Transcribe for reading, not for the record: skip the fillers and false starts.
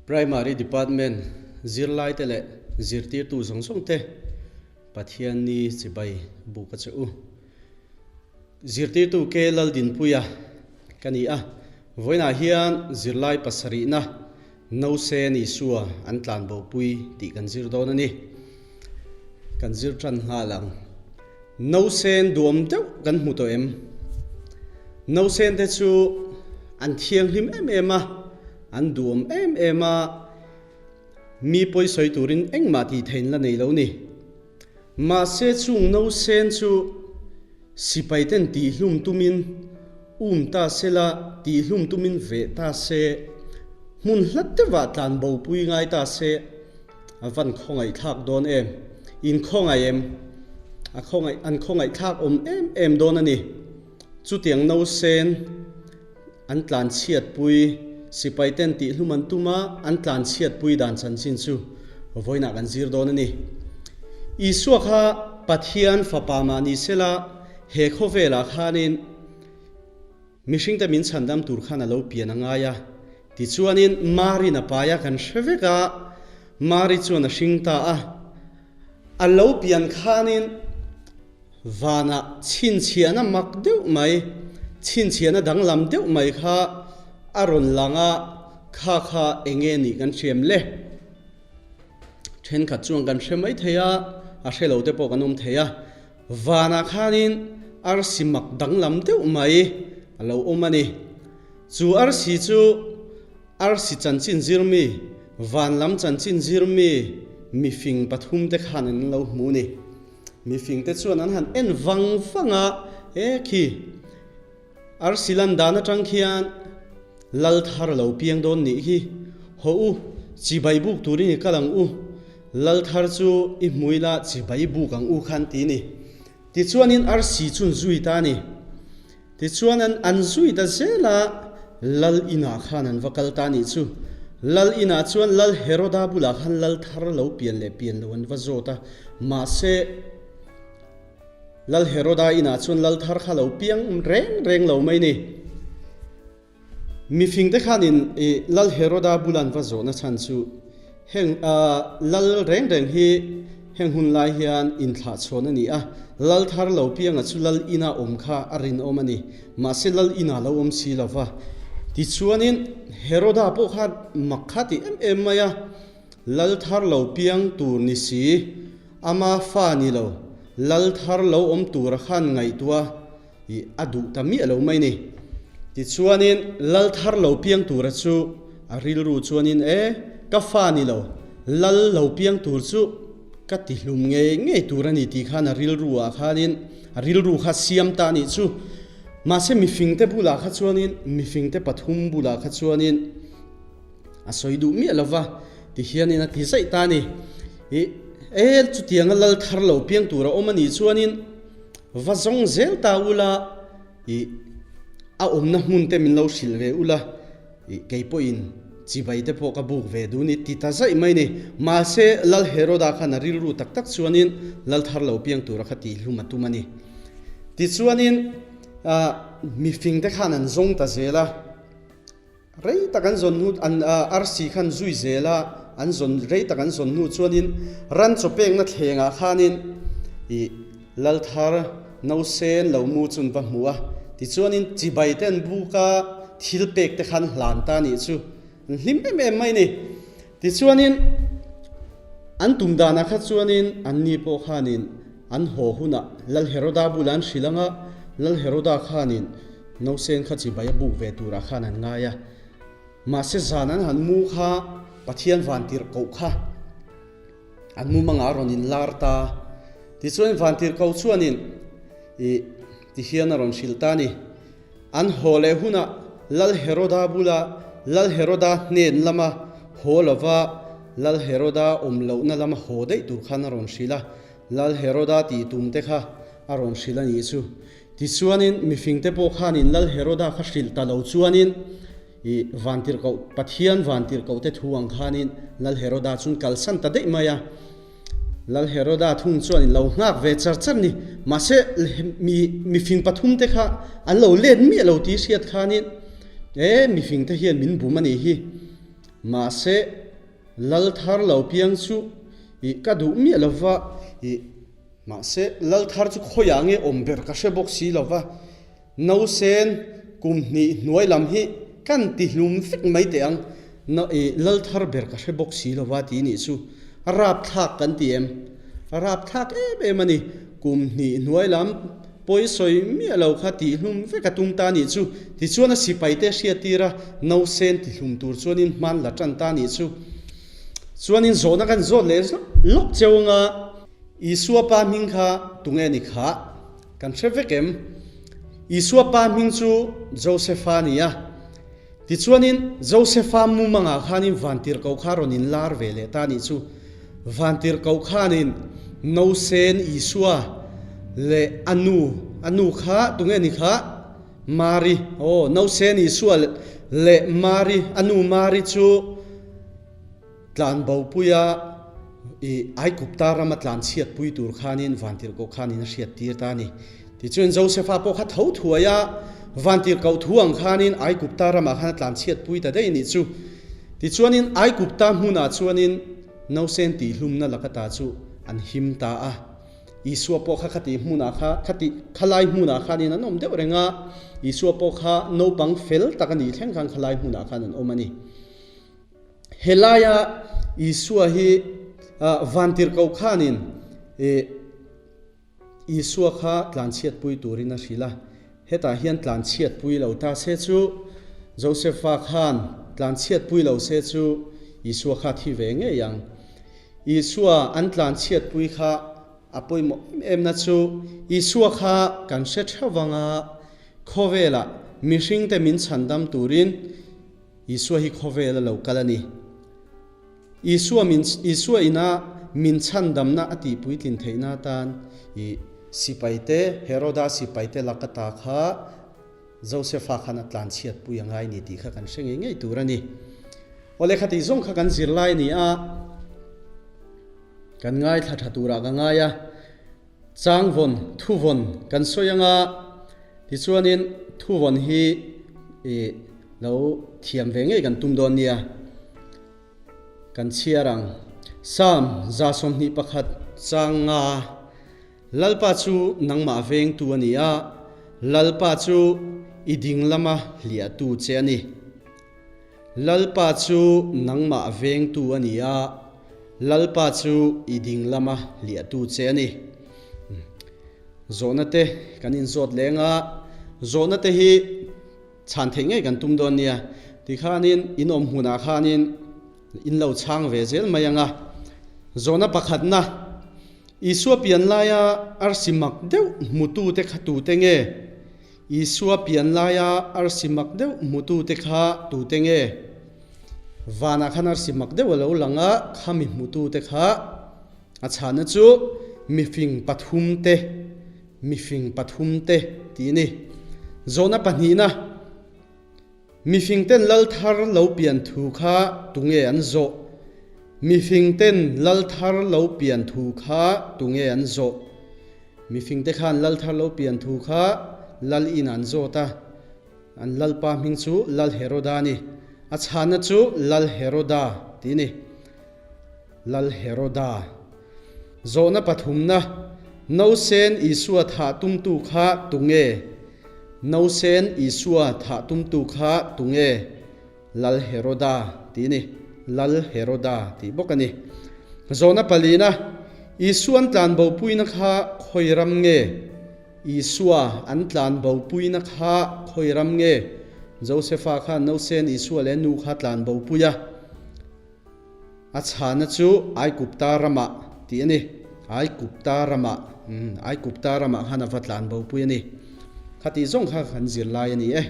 Primary Department zirlaite leh zirtirtu zawng zawng te Pathianni chibai buk a che u. Zirtirtu K Laldinpuia ka ni a, vawiinah hian zirlai pasarihna Nose Isua an tlanbopui tih kan zir dawn a ni. Kan zir tan nghal ang. Nosen duam deuh kan hmu tawh em? Nosen te chu an thianghlim em em a, an duam em em a, mi pawi sawi turin engmah tih thein la nei lo ni. Mahse chung nosen chu sipai ten tihhlum tumin um ta se la, tihhlum tumin veh ta se, hmun hlat deuhah tlanbopui ngai ta se, A van khawngaihthlak dawn em? In khawngaih em? A khawngaih, an khawngaihthlak awm em em dawn a ni. Chutiang nausen an tlanchhiatpui, sipaiten tihhlum an tum a, an tlanchhiatpui dan chanchin chu vawiinah kan zir dawn a ni. Isua kha Pathian fapa mah ni sela, he khawvelah khanin Mihringte min chhandam tur khan a lo pian a ngai a, tichuanin Mari'n a pai a kan hre vek a, Mari chuan a hring ta a. A lo pian khanin vanah chhinchhiahna mak deuh mai, chhinchhiahna danglam deuh mai kha a rawn lang a, kha kha eng nge nih kan hriam le? Thenkhat chuan kan hre mai thei a, a hre lo te pawh kan awm thei a. Vanah khanin arsi mak danglam deuh mai a lo awm a ni. Chu arsi chu arsi chanchin zirmi, van lam chanchin zirmi mifing pathumte khan an lo hmu a ni. Mifingte chuan an han en vang vang a, E khi, arsi lan dan atang khian lal thar a lo piang dawn nih hi. Haw u, chibai buk turin i kal ang u. Lal thar chu i hmui la chibai buk ang u khan ti ni. Tichuanin arsi chun zui ta ni. Tichuan an an zui ta zel a, Lal inah khan an va kal ta nih chu. Lal inah chuan Lal Heroda bulah khan Lal thar lo pian leh pian lo an va zawt a, mahse Lal Heroda inah chuan Lal thar kha lo piang reng reng lo mai ni. Mifingte khanin i Lal Heroda bula an va zawhna chhan chu heng Lal reng reng hi heng hun lai hian inthlahchhawn a ni a, Lal thar lo pianga chu Lal ina awm kha a rinawm a ni, mahse Lal ina lo awm si lo va. Tichuanin Heroda pawh kha mak kha ti em em mai a, Lal thar lo piang tur ni si, ama fa ni lo, Lal thar lo awm tura khan ngaihtuah I a duh ta miah lo mai ni. Tichuanin lal thar lo piang tura chu a rilru chuanin e, ka fa ni lo, lal lo piang tur chu ka ti hlum ngei ngei tur a ni tih khan a rilru ah khanin a rilru kha siam ta a nih chu. Mahse mifingte bulah kha chuanin mifingte pathum bulah kha chuanin a sawi duh miah lo va, tihianin a ti zaih ta a ni. I e, chutianga lal thar lo piang tur a awm a nih chuanin Va zawng zel ta ula i a awmna hmun te min lo hrilh ve ula i kei pawhin chibai te pawh ka buk ve dun i ti ta zaih mai ni. Mahse Lal Heroda khan a rilru tak tak chuanin Lal thar lo piang tura kha tihhlum a tum a ni. Tichuanin mifing te khan an zawng ta zel a. Rei tak an zawn hnu an arsi khan zui zel a, an zawn rei tak an zawn hnu chuanin ran chaw pekna thlengah khanin ih Lalthar Nausen lo mu chu an va hmu a, tichuanin chibai te an buk a, thil pek te khan hlan ta nih chu an hlim em em mai ni. Tichuanin an tum danah kha chuanin anni pawh khanin an haw hunah Lal Heroda bulah an hrilh ang a, Lal Heroda khanin Nausen kha chibai a buk ve turah khan an ngai a, mahse zan an han mu kha Pathian vantirhkoh kha an mumangah a rawn inlar ta. Tichuan vantirhkoh chuanin ih tihian a rawn hrilh ta a ni. An haw leh hunah Lal Heroda bula Lal Heroda hnen lama haw lova Lal Heroda awm lohna lama haw daih tur khan a rawn hrilh a, Lal Heroda tih tum te kha a rawn hrilh a nih chu. Tichuanin, mifingte pawh khanin Lal Heroda kha hrilh ta lo chuanin, i vantirhkoh, Pathian vantirhkohte thu ang khanin Lal Heroda chun kalsan ta daih mai a. Lal Heroda thung chuanin lo nghak ve char char ni. Mahse, mi mifing pathumte kha an lo let miah lo tih hriat khanin, E, mifingte hian min bum a nih hi. Mahse, lal thar lo piang chu ih ka duh miah lo va, ih mahse lal thar chu khawiah nge awm ber ka hre bawk si lo va, Nausen kum hnih hnuai lam hi kan ti hlum vek mai teh ang, na ih lal thar ber ka hre bawk si lo va ti nih chu a rapthlak kan ti em? A rapthlak em em a ni, kum hnih hnuai lam pawi sawi miah lo kha tih hlum vek a tum ta nih chu, tichuan a sipai te hriat tir a, nausen ti hlum tur chuanin hman la tan ta nih chu. Chuanin zawhna kan zawt leh lawk cheu anga Isua pa hming kha tunge ni khah? Kan hre vek em? Isua pa hming chu Josefa a ni a. Tichuanin Josefa mumangah khanin vantirhkoh kha rawn inlar ve leh ta a nih chu. Vantirhkoh khanin Nosen Isua leh a nu, a nu kha tunge ni kha? Mari, aw, Nosen Isua leh Mari, a nu Mari chu Tlanbopuia i Aigupta rama tlanchhiatpui tur khanin vantirhkoh khanin a hriattir ta a ni. Tichuan Josefa pawh kha tho thuai a, vantirhkoh thu ang khanin Aigupta ramah khan a tlanchhiatpui ta daih a nih chu. Tichuanin Aigupta hmunah chuanin nausen tihhlumna laka ta chu an him ta a. Isua pawh kha khati hmunah kha, khati khalai hmunah khanin an awm deuh reng a, Isua pawh kha naupang fel tak a nih thleng khan khalai hmunah khan an awm a ni. Helaia Isua hi vantirhkoh khanin Isua kha tlanchhiatpui turin a hrilh a, hetah hian tlanchhiatpui lo ta se chu Josefa khan tlanchhiatpui lo se chu Isua kha thi ve ngei ang. Isua an tlanchhiatpui kha a pawimawh em emna chu Isua kha kan hre theuh vanga khawvelah mihringte min chhandam turin Isua hi khawvel a lo kal a ni. Isua min Isua ina min chhandamna a tih puitlin theihna atan i sipaite, Heroda sipaite laka ta kha Josefa khan a tlanchhiatpui a ngai ni tih kha kan hre ngei ngei tur a ni. Awle khatih zawng kha kan zirlai a ni a, kan ngaithla tha turah ka ngai a. Changvawn, thuvawn kan sawi anga tichuanin thuvawn hi i lo thiam ve ngei kan tum dawn nia. Kan chhiar ang. Psalm 121 chang nga, Lalpa chu nangmah vengtu a ni a, Lalpa chu i ding lama hliahtu che a ni. Lalpa chu nangmah vengtu a ni a, Lalpa chu i ding lama hliahtu che a ni. Zawhna te kan inzawt leng a, zawhna te hi chhan theih ngei kan tum dawn nia. Tikhanin in awm hmunah khanin in lo chhang ve zel mai ang a. Zawhna pakhatna, Isua pian laia arsi mak deuh hmutute kha tute nge? Isua pian laia arsi mak deuh hmutute kha tute nge? Vanah khan arsi mak deuh a lo lang a, khami hmutute kha a chhahna chu mifing pathumte, mifing pathumte tih a ni. Zawhna pahnihna, Mifingten lal thar lo pian thu kha tunge an zawh? Mifingten lal thar lo pian thu kha tunge an zawh? Mifingte khan lal thar lo pian thu kha lal in an zawt a, an lalpa hming chu Lal Heroda a ni. A chhanna chu Lal Heroda tih a ni. Lal Heroda. Zawhna pathumna, Nausen Isua thah tumtu kha tunge? Nausen Isua thah tumtu kha tunge? Lal Heroda tih a ni. Lal Heroda tih bawk a ni. Zawhna palina, Isua an tlanbopuina kha khawi ram nge? Isua an tlanbopuina kha khawi ram nge? Josefa khan Nausen Isua leh nu kha tlanbopui a. A chhana chu Aigupta ramah tih a ni. Aigupta ramah, umm, Aigupta ramah khan a va tlanbopui a ni. Khatih zawng kha kan zirlai a ni e.